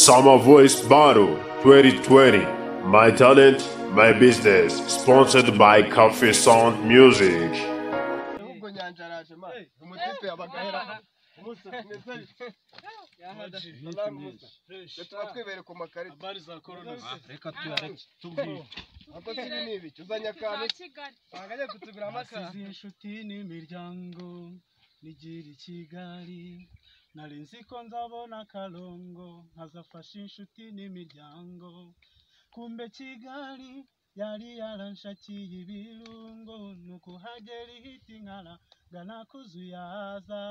Summer Voice Battle 2020. My talent, my business. Sponsored by Coffee Sound Music. Ahubwo Nyanja araje ma umutipe yabagahera Musa meze. Salamu Musa. Tuba twibere ku makarita. Habari za corona. Reka tuyareke tubwire. Ako si ibi ni ibiki uzanye akantu Kigali. bangajya kutugura amaka. Nasize inshuti n'imiryango nigira i Kigali, nari nzi ko nzabona akarongo nkazafasha inshuti n'imiryango, kumbe Kigali yari yaranshakiye ibirungo, nuko hagera ihita inkara gana kuzuyaza.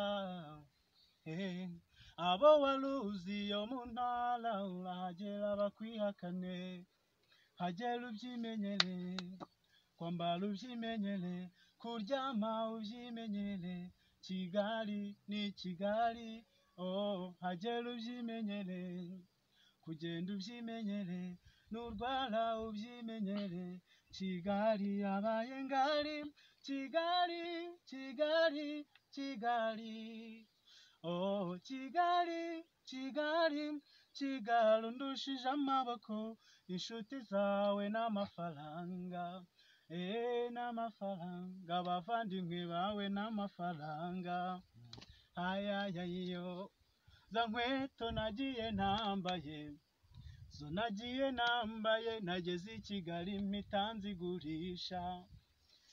Abo waruzi yo mu ntara urahagera bakwihakane, hagera ubyimenyere, kwambara ubyimenyere, kuryama ubyimenyere, Kigali ni Kigali, oh hagera ubyimenyere, kugenda ubyimenyere, nurwara ubyimenyere, Kigali yabaye ngari, Kigali, Kigali, Kigali, oh Kigali, Kigali, Kigali undushije amaboko, inshuti zawe n'amafaranga, n'amafaranga, abavandimwe bawe n'amafaranga, ayayayo, za nkweto nagiye nambaye, zo nagiye nambaye, nageze i Kigali mpita nzigurisha,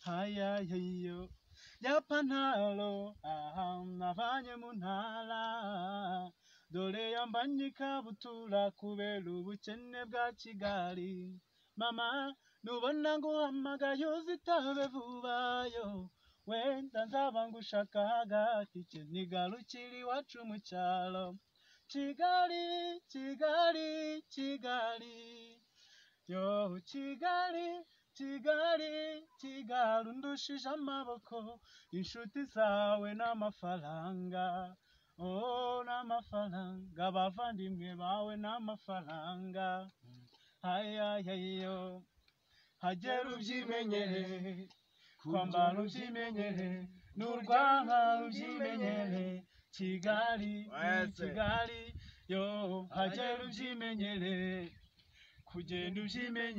ayayayo, ya pantaro, aha navanye mu ntara, dore yambanye ikabutura kubera ubukene bwa Kigali, mama nubona nguhamagaye uzitabe vubayo, wenda nzaba ngushaka agatike ntigarukire iwacu mu cyaro, Kigali, Kigali, Kigali, yo Kigali, Kigali, Kigali undushije amaboko, inshuti zawe n'amafaranga, oh n'amafaranga, abavandimwe bawe n'amafaranga, ayayayo, hagera ubyimenyere, kwambara ubyimenyere, nurwara ubyimenyere, Kigali ni Kigali, yo hagera ubyimenyere, kugenda ubyimenyere.